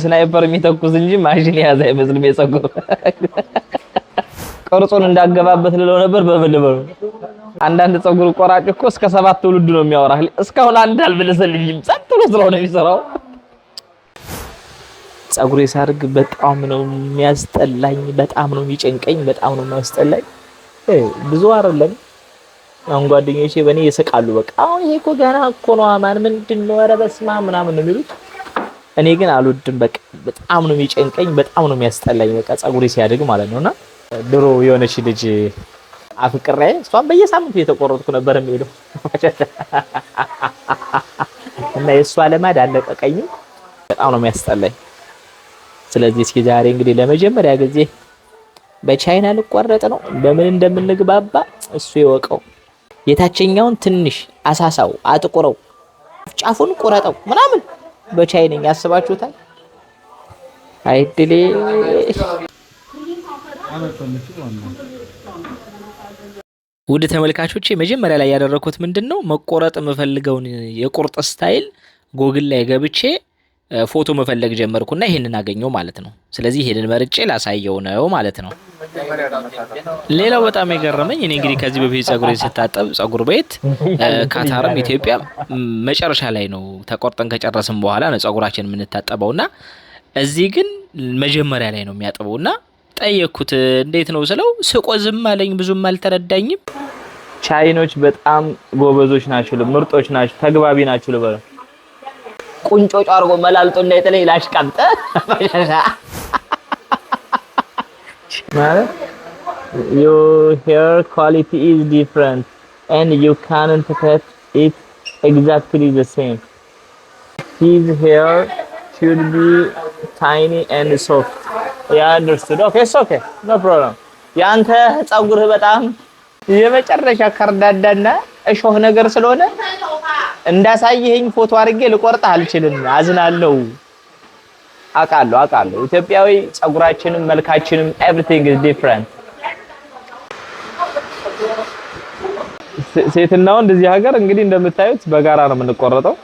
Sniper የሚተኩስ እንጂ ማሽን የያዘ አይመስልም። የፀጉር ቅርጹን እንዳገባበት ልለው ነበር። በምን ልበለው? አንዳንድ ፀጉር ቆራጭ እኮ እስከ 7 ትውልድ ነው የሚያወራህ። እስካሁን አንድ አልመለሰልኝም። ጸጥ ብሎ ስለሆነ የሚሰራው። ፀጉሬ ሳድግ በጣም ነው የሚያስጠላኝ፣ በጣም ነው የሚጨንቀኝ፣ በጣም ነው የሚያስጠላኝ። ብዙ አይደለም። አሁን ጓደኞቼ በእኔ ይስቃሉ። በቃ አሁን ይሄ እኮ ገና እኮ ነው አማን ምንድን ነው ኧረ በስመ አብ ምናምን ነው የሚሉት። እኔ ግን አልወድም። በቃ በጣም ነው የሚጨንቀኝ፣ በጣም ነው የሚያስጠላኝ። በቃ ፀጉሬ ሲያድግ ማለት ነውና ድሮ የሆነች ልጅ አፍቅሬ እሷን በየሳምንቱ እየተቆረጥኩ ነበር የሚሄደው እና የእሷ ልማድ አለቀቀኝም። በጣም ነው የሚያስጠላኝ። ስለዚህ እስኪ ዛሬ እንግዲህ ለመጀመሪያ ጊዜ በቻይና ልቆረጥ ነው። በምን እንደምንግባባ እሱ ይወቀው። የታችኛውን ትንሽ አሳሳው፣ አጥቁረው፣ ጫፉን ቁረጠው ምናምን በቻይነኛ አስባችሁታል? አይድሌ። ውድ ተመልካቾቼ መጀመሪያ ላይ ያደረኩት ምንድን ነው፣ መቆረጥ የምፈልገውን የቁርጥ style ጎግል ላይ ገብቼ ፎቶ መፈለግ ጀመርኩና ይሄንን አገኘው ማለት ነው። ስለዚህ ይሄንን መርጬ ላሳየው ነው ማለት ነው። ሌላው በጣም የገረመኝ እኔ እንግዲህ ከዚህ በፊት ጸጉሬን ስታጠብ ጸጉር ቤት ካታርም ኢትዮጵያ መጨረሻ ላይ ነው፣ ተቆርጠን ከጨረስን በኋላ ነው ጸጉራችን የምንታጠበውና እዚህ ግን መጀመሪያ ላይ ነው የሚያጥበውና ጠየቅኩት። እንዴት ነው ስለው ስቆ ዝም አለኝ። ብዙም አልተረዳኝም። ቻይኖች በጣም ጎበዞች ናቸው፣ ምርጦች ናቸው፣ ተግባቢ ናቸው ልበለው። ቁንጮ አድርጎ መላልጦ እንዳይጥለኝ ላሽቃብጠ ማለት your hair quality is different and you can't cut it exactly the same. His hair should be tiny and soft. Yeah, understood. Okay, it's okay. No problem. ያንተ ፀጉርህ በጣም የመጨረሻ ከርዳዳና እሾህ ነገር ስለሆነ እንዳሳየኸኝ ፎቶ አድርጌ ልቆርጥህ አልችልም። አዝናለሁ። አውቃለሁ አውቃለሁ። ኢትዮጵያዊ ፀጉራችንም መልካችንም everything is different። ሴትና ወንድ እዚህ ሀገር እንግዲህ እንደምታዩት በጋራ ነው የምንቆረጠው።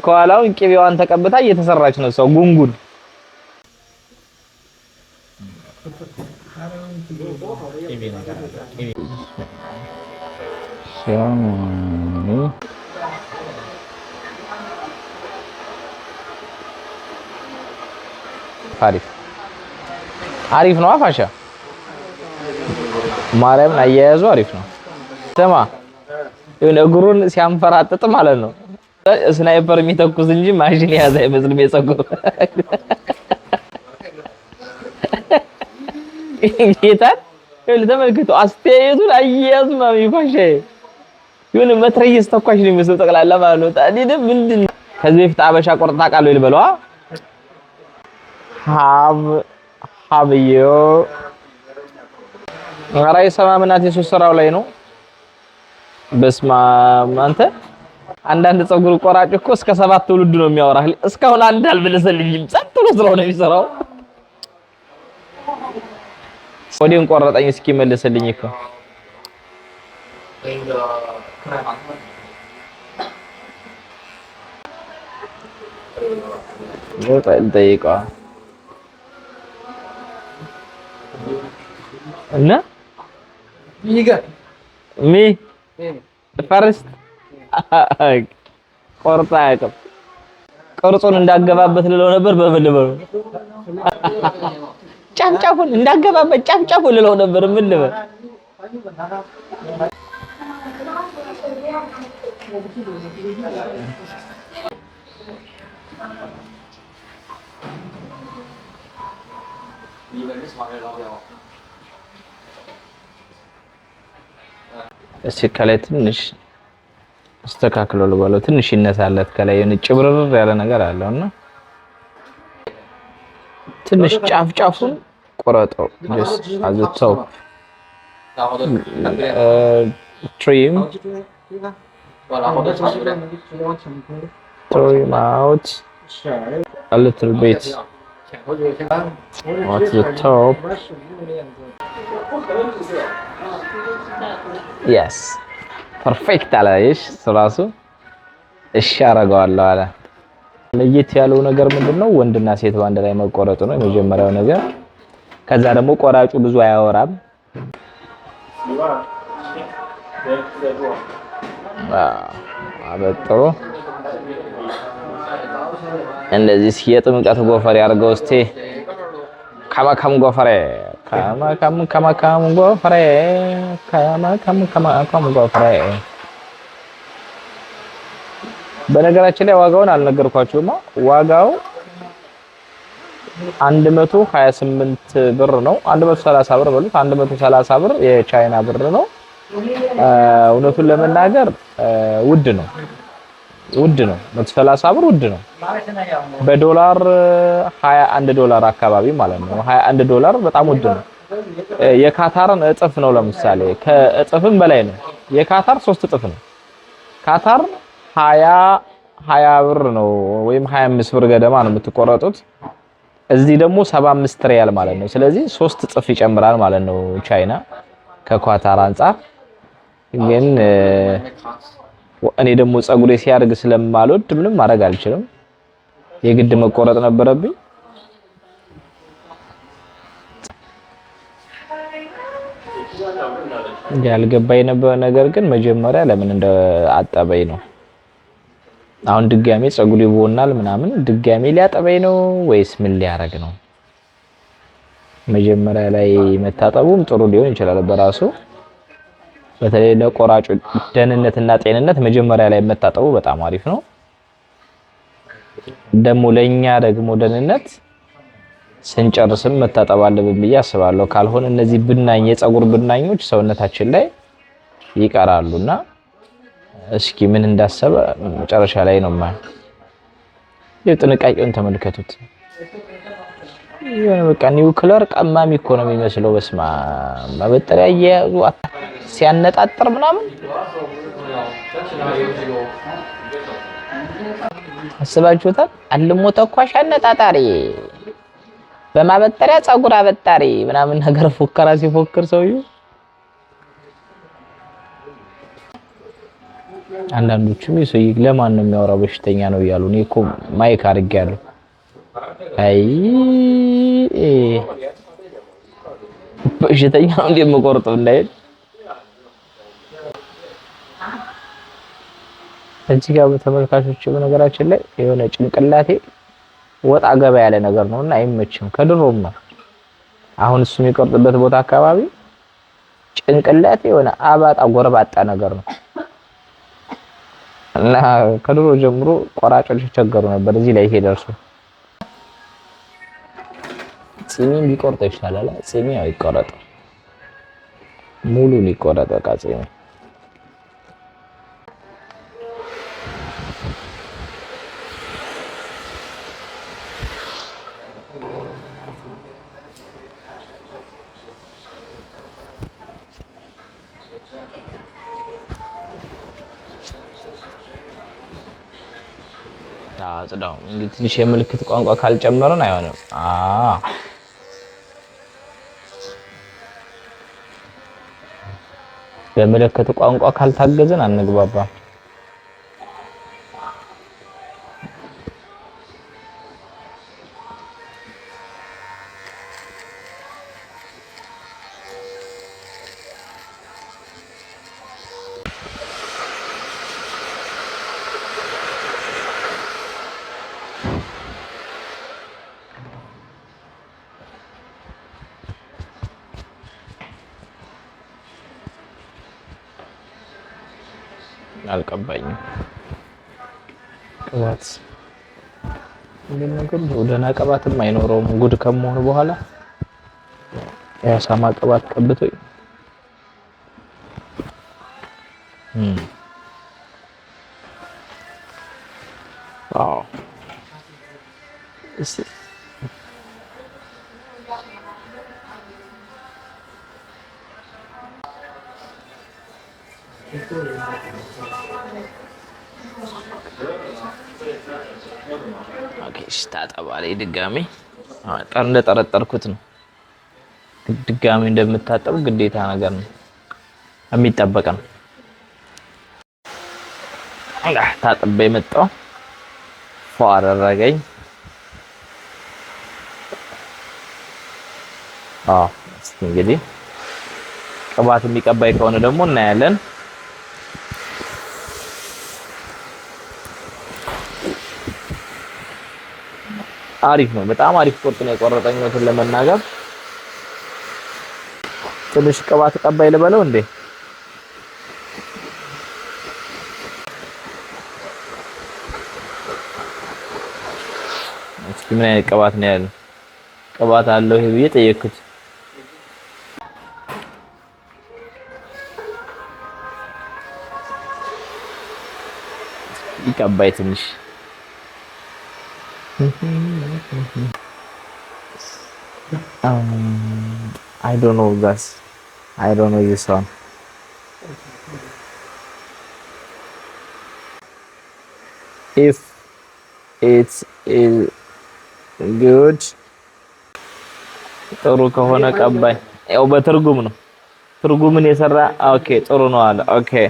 ከኋላውን ቅቤዋን ተቀብታ እየተሰራች ነው ሰው ጉንጉን። አሪፍ አሪፍ ነው። አፋሻ ማርያምን አያያዙ አሪፍ ነው። ስማ ይሁን እግሩን ሲያንፈራጥጥ ማለት ነው sniper የሚተኩስ እንጂ ማሽን የያዘ አይመስልም። የፀጉር ጌታን ይኸውልህ ተመልክቶ አስተያየቱን አያያዙ ማሚ ፋሻዬ የሆነ መትረየስ ተኳሽ ነው የሚመስለው ጠቅላላ ማለት ነው። ታዲያ ምንድን ነው ከዚህ በፊት አበሻ ቆርጣ ታውቃለህ ልበለዋ? ሀብዮ ኧረ አይሰማም እናቴ፣ እሱ ስራው ላይ ነው። በስመ አብ አንተ። አንዳንድ ፀጉር ቆራጭ እኮ እስከ 7 ትውልድ ነው የሚያወራህ። እስካሁን አንድ አልመለሰልኝም። ጸጥ ብሎ ስለሆነ የሚሰራው። ወዲን ቆረጠኝ እስኪመልስልኝ እኮ። ልጠይቀዋ እና me first ቆርጣ አያውቅም። ቅርጹን እንዳገባበት ልለው ነበር። በምን ልበለው? ጫፍ ጫፉን እንዳገባበት ጫፍ ጫፉን ልለው ነበር። ምን ልበል? እስኪ ከላይ ትንሽ አስተካክሎ ልበለው። ትንሽ ይነሳለት ከላይ የሆነ ጭብርር ያለ ነገር አለውና ትንሽ ጫፍ ጫፉን ቆረጠው። Just at the top trim trim out a little bit at the top. Yes, perfect አለ። እሺ እሱ ራሱ እሺ አደርገዋለሁ አለ። ለየት ያለው ነገር ምንድነው? ወንድና ሴት በአንድ ላይ መቆረጡ ነው የመጀመሪያው ነገር። ከዛ ደግሞ ቆራጩ ብዙ አያወራም። አበጥሮ እንደዚህ እስኪ የጥምቀት ጎፈሬ አድርገው እስቲ ከመከም ጎፈሬ ከመከም ከመከም ጎፈሬ ከመከም ከመከም ጎፈሬ። በነገራችን ላይ ዋጋውን አልነገርኳችሁማ። ዋጋው 128 ብር ነው። 130 ብር በሉት። 130 ብር የቻይና ብር ነው። እውነቱን ለመናገር ውድ ነው፣ ውድ ነው። 130 ብር ውድ ነው። በዶላር 21 ዶላር አካባቢ ማለት ነው። 21 ዶላር በጣም ውድ ነው። የካታርን እጥፍ ነው። ለምሳሌ ከእጥፍም በላይ ነው። የካታር ሶስት እጥፍ ነው። ካታር 20 20 ብር ነው ወይም 25 ብር ገደማ ነው የምትቆረጡት። እዚህ ደግሞ 75 ሪያል ማለት ነው። ስለዚህ ሶስት እጥፍ ይጨምራል ማለት ነው ቻይና ከኳታር አንጻር። ግን እኔ ደግሞ ፀጉሬ ሲያድግ ስለማልወድ ምንም ማድረግ አልችልም። የግድ መቆረጥ ነበረብኝ። ያልገባኝ ነበር ነገር ግን መጀመሪያ ለምን እንደ አጠበኝ ነው። አሁን ድጋሜ ፀጉር ይቦናል ምናምን ድጋሜ ሊያጠበኝ ነው ወይስ ምን ሊያደርግ ነው? መጀመሪያ ላይ መታጠቡም ጥሩ ሊሆን ይችላል በራሱ። በተለይ ለቆራጩ ደህንነትና ጤንነት መጀመሪያ ላይ መታጠቡ በጣም አሪፍ ነው። ደግሞ ለኛ ደግሞ ደህንነት ስንጨርስም መታጠብ አለብን ብዬ አስባለሁ። ካልሆነ እነዚህ ብናኝ የፀጉር ብናኞች ሰውነታችን ላይ ይቀራሉና እስኪ ምን እንዳሰበ መጨረሻ ላይ ነው የማየው። የጥንቃቄውን ተመልከቱት። የሆነ በቃ ኒውክለር ቀማሚ እኮ ነው የሚመስለው። በስማ ማበጠሪያ እየያዙ ሲያነጣጥር ምናምን አስባችሁታል? አልሞ ተኳሽ አነጣጣሪ በማበጠሪያ ፀጉር አበጣሪ ምናምን ነገር ፎከራ ሲፎክር ሰውዬው። አንዳንዶቹም የሰውዬ ለማን ነው የሚያወራው በሽተኛ ነው እያሉ፣ እኔ እኮ mic አድርጌያለሁ። አይ በሽተኛ ነው እንዴ የምቆርጠው እንዳይል። እዚህ ጋር በተመልካቾች በነገራችን ላይ የሆነ ጭንቅላቴ ወጣ ገባ ያለ ነገር ነውና አይመችም። ከድሮም ነው። አሁን እሱ የሚቆርጥበት ቦታ አካባቢ ጭንቅላቴ የሆነ አባጣ ጎረባጣ ነገር ነው እና ከድሮ ጀምሮ ቆራጮች ይቸገሩ ነበር እዚህ ላይ ሲደርሱ። ጺሜን ቢቆርጠው ይሻላል። ጺሜ ያው ይቆረጥ፣ ሙሉን ይቆረጥ በቃ ጺሜ። አጽዳው። እንግዲህ ትንሽ የምልክት ቋንቋ ካልጨመረን አይሆንም። አዎ በምልክት ቋንቋ ካልታገዘን አንግባባም። አልቀባኝም። ቅባት እንዴት ነገሩ ደህና ቅባትም አይኖረውም። ጉድ ከመሆኑ በኋላ የአሳማ ቅባት ቀብቶኝ አዎ እስኪ ታጠባለች ድጋሜ። እንደጠረጠርኩት ነው። ድጋሜ እንደምታጠብ ግዴታ ነገር ነው፣ የሚጠበቅ ነው። ታጥቤ የመጣው ፏ አደረገኝ። አዎ፣ እስኪ እንግዲህ ቅባት የሚቀባይ ከሆነ ደግሞ እናያለን። አሪፍ ነው። በጣም አሪፍ ቁርጥ ነው የቆረጠኝ። እውነቱን ለመናገር ትንሽ ቅባት ቀባይ ልበለው እንዴ? እስኪ ምን አይነት ቅባት ነው ያለው? ቅባት አለው ይሄ ብዬ ጠየቅኩት። ይቀባይ ትንሽ። I don't know, guys. I don't know this one. If it is good፣ ጥሩ ከሆነ ቀባይ። ያው በትርጉም ነው፣ ትርጉምን የሰራ። Okay፣ ጥሩ ነው አለ። Okay፣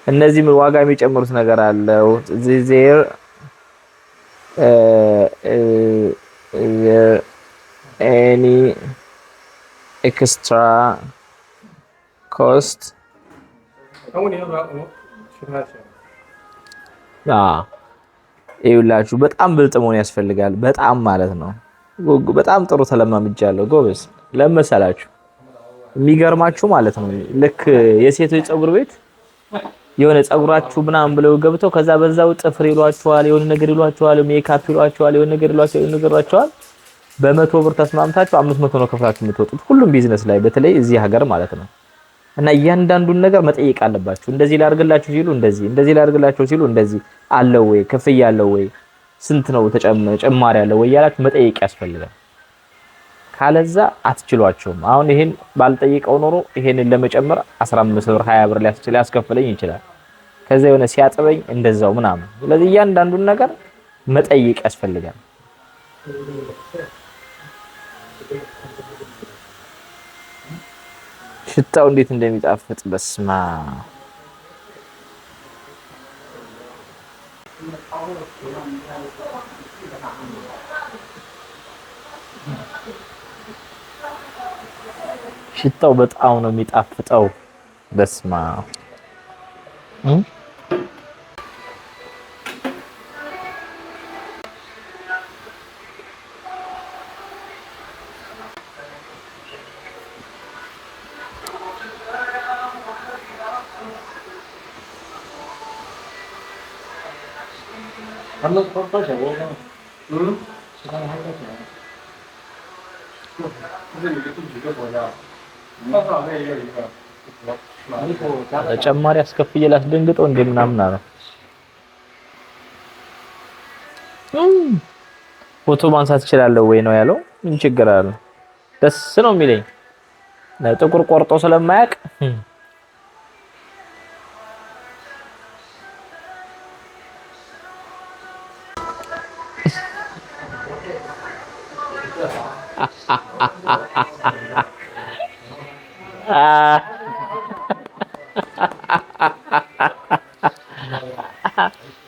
እነዚህ ዋጋ የሚጨምሩት ነገር አለው። There any extra cost? 他问你要不要我取他的钱？ ይኸውላችሁ በጣም ብልጥ መሆን ያስፈልጋል። በጣም ማለት ነው። በጣም ጥሩ ተለማምጃለሁ ጎበዝ። ለመሰላችሁ የሚገርማችሁ ማለት ነው፣ ልክ የሴቶች ፀጉር ቤት የሆነ ፀጉራችሁ ምናምን ብለው ገብተው ከዛ በዛው ጥፍር ይሏቸዋል፣ የሆነ ነገር ይሏቸዋል፣ ሜካፕ ይሏቸዋል፣ የሆነ ነገር ይሏቸዋል፣ የሆነ ነገር ይሏቸዋል። በ100 ብር ተስማምታችሁ 500 ነው ከፍላችሁ የምትወጡት። ሁሉም ቢዝነስ ላይ፣ በተለይ እዚህ ሀገር ማለት ነው። እና እያንዳንዱን ነገር መጠየቅ አለባችሁ። እንደዚህ ላድርግላችሁ ሲሉ እንደዚህ፣ እንደዚህ ላድርግላችሁ ሲሉ እንደዚህ አለው ወይ፣ ክፍያ አለው ወይ፣ ስንት ነው ተጨማሪ አለው ወይ እያላችሁ መጠየቅ ያስፈልጋል። ካለዛ አትችሏቸውም። አሁን ይሄን ባልጠይቀው ኖሮ ይሄንን ለመጨመር 15 ብር፣ 20 ብር ሊያስከፍለኝ ይችላል። ከዛ የሆነ ሲያጥበኝ እንደዛው ምናምን። ስለዚህ እያንዳንዱን ነገር መጠየቅ ያስፈልጋል። ሽታው እንዴት እንደሚጣፍጥ በስማ። ሽታው በጣም ነው የሚጣፍጠው። በስማ። 他们多多少我嗯，其他的还多少？不是你这几个国家，上次那也有一个。 ተጨማሪ አስከፍዬ ላስደንግጠው እንደ ምናምን አለ። ፎቶ ማንሳት እችላለሁ ወይ ነው ያለው። ምን ችግር አለ? ደስ ነው የሚለኝ፣ ጥቁር ቆርጦ ስለማያውቅ።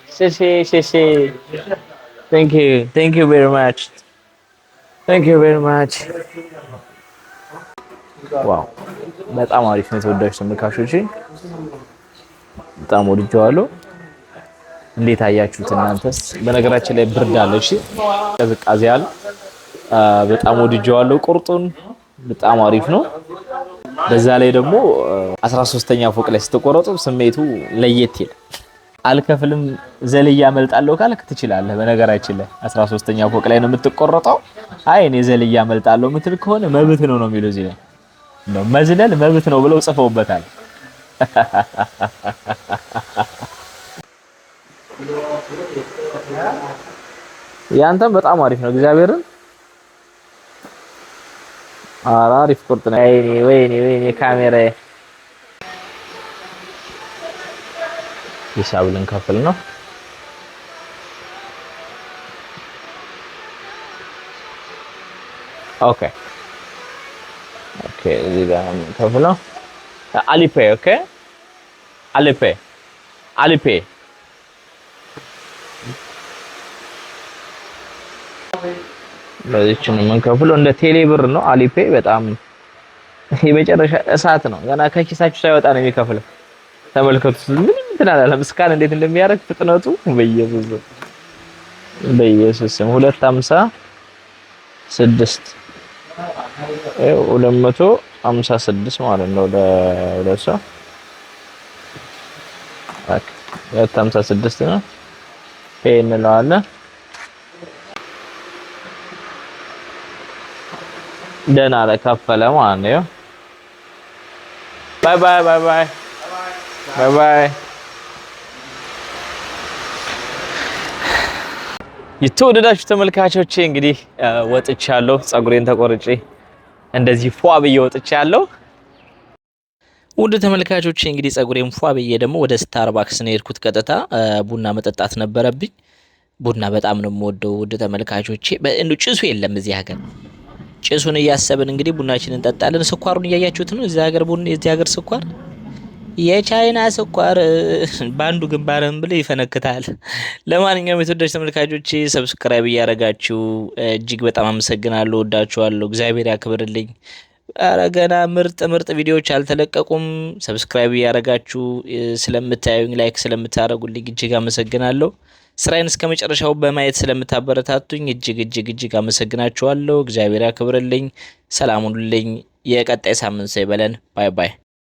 谢谢谢谢，Thank you, thank you very much, thank you very much። Wow፣ በጣም አሪፍ ነው። የተወዳጅ ተመልካቾቼ፣ በጣም ወድጀዋለሁ። እንዴት አያችሁት እናንተስ? በነገራችን ላይ ብርድ አለ፣ እሺ፣ ቅዝቃዜ አለ። በጣም ወድጀዋለሁ ቁርጡን፣ በጣም አሪፍ ነው። በዛ ላይ ደግሞ 13ኛ ፎቅ ላይ ስትቆረጡ ስሜቱ ለየት ይላል። አልከፍልም ዘልዬ አመልጣለሁ ካልክ ትችላለህ። በነገራችን ላይ 13ኛ ፎቅ ላይ ነው የምትቆረጠው። አይ እኔ ዘልዬ አመልጣለሁ የምትል ከሆነ መብት ነው ነው የሚለው፣ እዚህ ላይ እንደው መዝለል መብት ነው ብለው ጽፈውበታል። ያንተም በጣም አሪፍ ነው። እግዚአብሔርን ኧረ አሪፍ ቁርጥ ነው። ወይኔ ወይኔ ወይኔ ካሜራዬ። ሂሳብ ልንከፍል ነው። Okay፣ እዚህ ጋር ነው የምንከፍለው። Alipay, okay፣ Alipay, Alipay። 啡。 በዚች ነው የምንከፍለው። እንደ ቴሌ ብር ነው Alipay። በጣም የመጨረሻ እሳት ነው። ገና ከኪሳችሁ ሳይወጣ ነው የሚከፍለው። ተመልከቱት። ምንም እንትን አላለም። Scan እንዴት እንደሚያደርግ ፍጥነቱ በኢየሱስ በኢየሱስ ስም 2.56፣ ይኸው 256 ማለት ነው ለሁለት ሰው። Okay፣ 2.56 ነው። Pay እንለዋለን። ደህና አለ ከፈለ ማለት ነው። Bye bye, bye bye, bye bye። የተወደዳችሁ ተመልካቾቼ፣ እንግዲህ ወጥቻለሁ። ፀጉሬን ተቆርጬ እንደዚህ ፏ ብዬ ወጥቻለሁ። ውድ ተመልካቾቼ፣ እንግዲህ ፀጉሬን ፏ ብዬ ደግሞ ወደ Starbucks ነው የሄድኩት። ቀጥታ ቡና መጠጣት ነበረብኝ። ቡና በጣም ነው የምወደው ውድ ተመልካቾቼ። እንደው ጭሱ የለም እዚህ ሀገር። ጭሱን እያሰብን እንግዲህ ቡናችንን እንጠጣለን። ስኳሩን እያያችሁት ነው። እዚህ ሀገር ቡና፣ የዚህ ሀገር ስኳር፣ የቻይና ስኳር በአንዱ ግንባርህን ብለህ ይፈነክታል። ለማንኛውም የተወዳጅ ተመልካቾቼ፣ subscribe እያደረጋችሁ እጅግ በጣም አመሰግናለሁ። ወዳችኋለሁ። እግዚአብሔር ያክብርልኝ። ኧረ ገና ምርጥ ምርጥ ቪዲዮዎች አልተለቀቁም። Subscribe እያደረጋችሁ ስለምታዩኝ፣ like ስለምታደርጉልኝ እጅግ አመሰግናለሁ። ስራዬን እስከ መጨረሻው በማየት ስለምታበረታቱኝ እጅግ እጅግ እጅግ አመሰግናችኋለሁ። እግዚአብሔር ያክብርልኝ። ሰላም ሁኑልኝ። የቀጣይ ሳምንት ሰው ይበለን። Bye bye።